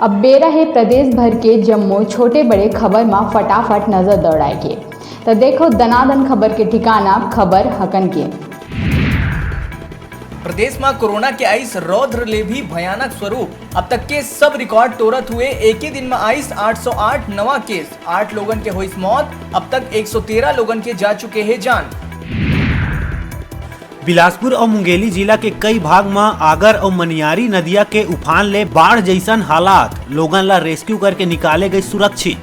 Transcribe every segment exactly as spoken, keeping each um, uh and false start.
अब बेरा हे प्रदेश भर के जम्मो छोटे बड़े खबर म फटाफट नजर दौड़ाए के। त देखो दनादन खबर के ठिकाना, खबर हकन के। प्रदेश म कोरोना के आइस रौद्र ले भी भयानक स्वरूप। अब तक के सब रिकॉर्ड तोड़त हुए एक ही दिन म आइस आठ सौ आठ नवा केस, आठ लोगन के होइस मौत। अब तक एक सौ तेरह लोगन के जा चुके हे जान। बिलासपुर अउ मुंगेली जिला के कई भाग म आगर अउ मनियारी नदिया के उफान ले बाढ़ जइसन हालात, लोगन ला रेस्क्यू करके निकाले गई सुरक्षित।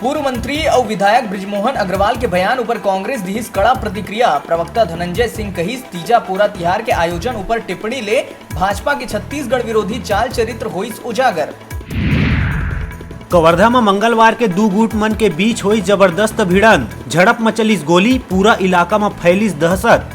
पूर्व मंत्री अउ विधायक बृजमोहन अग्रवाल के बयान ऊपर कांग्रेस दिहिस कड़ा प्रतिक्रिया। प्रवक्ता धनंजय सिंह कहिस, तीजा पोरा तिहार के आयोजन ऊपर टिप्पणी ले भाजपा के छत्तीसगढ़ विरोधी चाल चरित्र होइस उजागर। कवर्धा म मंगलवार के दू गुट मन के बीच होइस जबरदस्त भिड़ंत, झड़प म चलिस गोली, पूरा इलाका म फैलिस दहशत।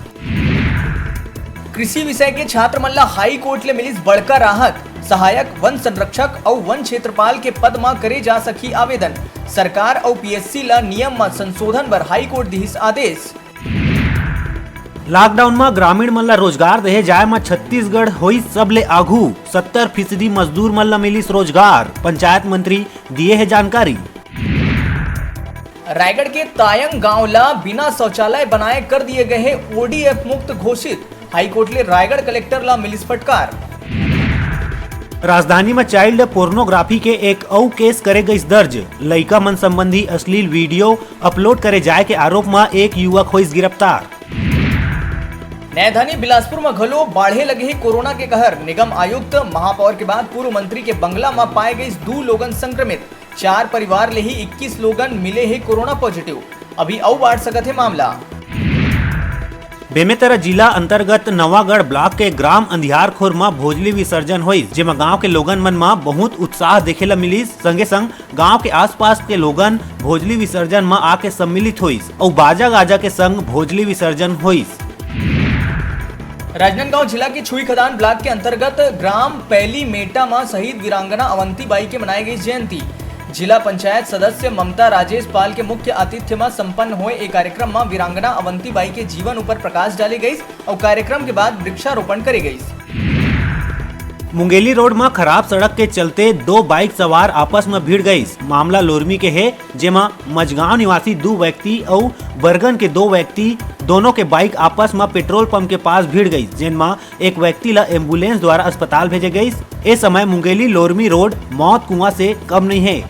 कृषि विषय के छात्र मन ला हाई कोर्ट ले मिलिस बड़का राहत। सहायक वन संरक्षक अउ वन क्षेत्रपाल के पद म करे जा सकही आवेदन। सरकार अउ पीएससी ला नियम म संशोधन बर हाई कोर्ट दिहिस आदेश। लॉकडाउन म ग्रामीण मन ला रोजगार देहे जाए म छत्तीसगढ़ होइस सबले आघू, सत्तर फीसदी मजदूर मन ला मिलिस रोजगार, पंचायत मंत्री दिए हे जानकारी। रायगढ़ के तायंग गांव ला बिना शौचालय बनाए कर दिए गए हे ओडीएफ मुक्त घोषित। हाईकोर्ट ले रायगढ़ कलेक्टर ला मिलिस फटकार। राजधानी म चाइल्ड पोर्नोग्राफी के एक अउ केस करे गइस दर्ज। लइका मन संबंधी अश्लील वीडियो अपलोड करे जाए के आरोप म एक युवक होइस गिरफ्तार। राजधानी बिलासपुर म घलो बाढ़े लगे हे कोरोना के कहर। निगम आयुक्त, महापौर के बाद पूर्व मंत्री के बंगला म पाए गइस दू लोगन संक्रमित। चार परिवार ले ही इक्कीस लोगन मिले हे कोरोना पॉजिटिव। अभी अउ बाढ़ सकत हे मामला। बेमेतरा जिला अंतर्गत नवागढ़ ब्लॉक के ग्राम अंधियारखोर म भोजली विसर्जन होइस, जेमा गांव के लोगन मन म बहुत उत्साह देखे ल मिलिस। संगे संग गांव के आसपास के लोगन भोजली विसर्जन म आके सम्मिलित होइस अउ बाजा गाजा के संग भोजली विसर्जन होइस। राजनांदगांव जिला के छुईखदान ब्लॉक के अंतर्गत ग्राम पैलीमेटा म शहीद वीरांगना अवंती बाई के मनाए गई जयंती। जिला पंचायत सदस्य ममता राजेश पाल के मुख्य आतिथ्य म संपन्न होए ए कार्यक्रम म वीरांगना अवंती बाई के जीवन ऊपर प्रकाश डाले गइस अउ कार्यक्रम के बाद वृक्षारोपण करे गइस। मुंगेली रोड म खराब सड़क के चलते दो बाइक सवार आपस म भिड़ गइस। मामला लोरमी के हे, जेमा मजगांव निवासी दू व्यक्ति अउ बरगन के दो व्यक्ति, दोनों के बाइक आपस म पेट्रोल पंप के पास भिड़ गइस, जेन म एक व्यक्ति ल एम्बुलेंस द्वारा अस्पताल भेजे गइस। ए समय मुंगेली लोरमी रोड मौत कुआं से कम नइ हे।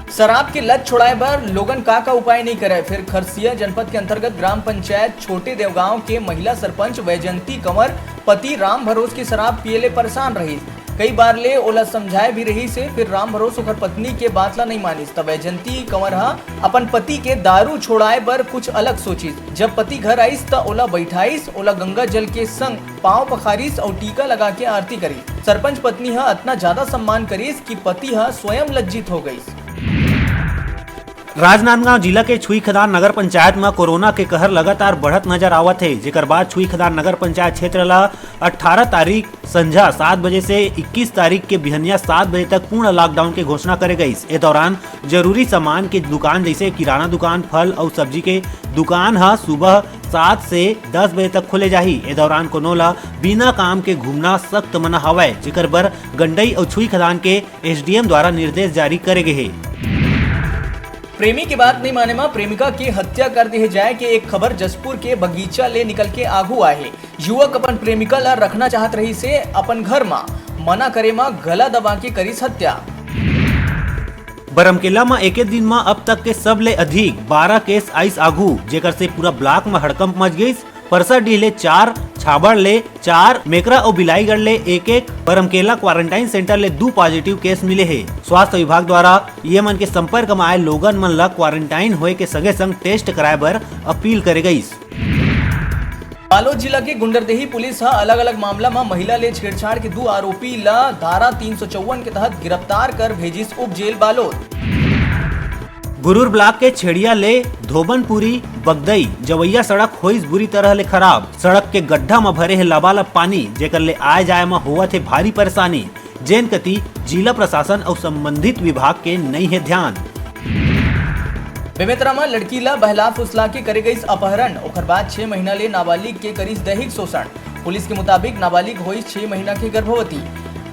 शराब के लत छोड़ाए बर लोगन का का उपाय नइ करय, फिर खरसिया जनपद के अंतर्गत ग्राम पंचायत छोटे देवगांव के महिला सरपंच वैजंती कंवर पति राम भरोस के शराब पिए ले परेशान रहिस। कई बार ले ओला समझाए भी रहिस हे, फिर राम भरोस ओकर पत्नी के बात ला नइ मानिस। त वैजंती कंवर ह अपन पति के दारू छोड़ाए बर कुछ अलग सोचिस। जब पति घर आइस, त ओला बैठाइस, ओला गंगा जल के संग पांव पखारिस अउ टीका लगा के आरती करिस। सरपंच पत्नी ह अतना ज्यादा सम्मान करिस कि पति ह स्वयं लज्जित हो गइस। राजनांदगांव जिला के छुईखदान नगर पंचायत म कोरोना के कहर लगातार बढ़त नजर आवत हे, जेकर बाद छुईखदान नगर पंचायत क्षेत्र ल अठारह तारीख संझा सात बजे से इक्कीस तारीख के बिहनिया सात बजे तक पूर्ण लॉकडाउन के घोषणा करे गइस। ए दौरान जरूरी सामान के दुकान जइसे किराना दुकान, फल अउ सब्जी के दुकान ह सुबह सात से दस बजे तक खोले जाही। ए दौरान कोनो ल बिना काम के घूमना सख्त मना हवय, जेकर बर गंडई अउ छुईखदान के एसडीएम द्वारा निर्देश जारी करे गे हे। प्रेमी के बात नइ माने म प्रेमिका के हत्या कर दिए जाए के एक खबर जशपुर के बगीचा ले निकल के आघू आए हे। युवक अपन प्रेमिका ला रखना चाहत रहिस हे अपन घर म, मना करे म गला दबा के करिस हत्या। बरमकेला म एके दिन म अब तक के सबले अधिक बारह केस आइस आघू, जेकर से पूरा ब्लॉक म हड़कंप मच गइस। परसाडीह ले चार, छाबड़ ले चार, मेकरा अउ बिलाईगढ़ ले एक एक, बरमकेला क्वारंटाइन सेंटर ले दू पॉजिटिव केस मिले हे। स्वास्थ्य विभाग द्वारा ये मन के संपर्क म आए लोगन मन ल क्वारंटाइन होए के संगे संग टेस्ट कराए बर अपील करे गइस। बालोद जिला के गुंडरदेही पुलिस ह अलग-अलग मामला म महिला ले छेड़छाड़ के दू आरोपी ल धारा तीन सौ चौवन के तहत गिरफ्तार कर भेजिस उप जेल बालोद। गुरूर ब्लॉक के छेड़िया ले धोबनपुरी बगदई जवैया सड़क होइस बुरी तरह ले खराब। सड़क के गड्ढा म भरे हे लबालब पानी, जेकर ले आए जाए म होवत हे भारी परेशानी, जेन कती जिला प्रशासन अउ संबंधित विभाग के नइ हे ध्यान। बेमेतरा म लड़की ला बहला फुसला के करे गइस अपहरण, ओखर बाद छह महीना ले नाबालिग के करिस दैहिक शोषण। पुलिस के मुताबिक नाबालिग होइस छह महीना के गर्भवती।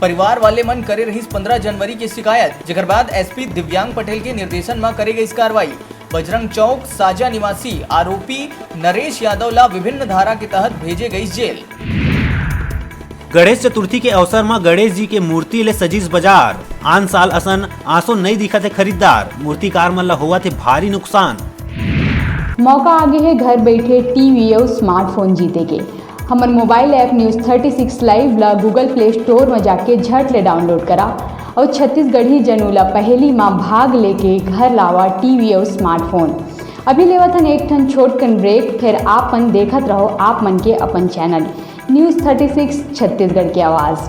परिवार वाले मन करे रहिस पंद्रह जनवरी के शिकायत, जेकर बाद एसपी दिव्यांग पटेल के निर्देशन म करे गइस कार्रवाई। बजरंग चौक साजा निवासी आरोपी नरेश यादव ला विभिन्न धारा के तहत भेजे गइस जेल। गणेश चतुर्थी के अवसर म गणेश जी के मूर्ति ले सजिस बाजार। आन साल असन आंसो नइ दिखत हे खरीददार। मूर्तिकार मन ला होवत हे भारी नुकसान। मौका आगे हे घर बैठे टीवी अउ स्मार्टफोन जीते के। हमर mobile app news thirty six live ला गूगल प्ले स्टोर म जाके झट ले डाउनलोड करा अउ छत्तीसगढ़ी जनू ला पहेली म भाग लेके घर लावा टीवी अउ स्मार्टफोन। अभी लेवत हन एक ठन छोटकन ब्रेक, फिर आप मन देखत रहो आप मन के अपन channel news thirty six Chhattisgarh के आवाज़।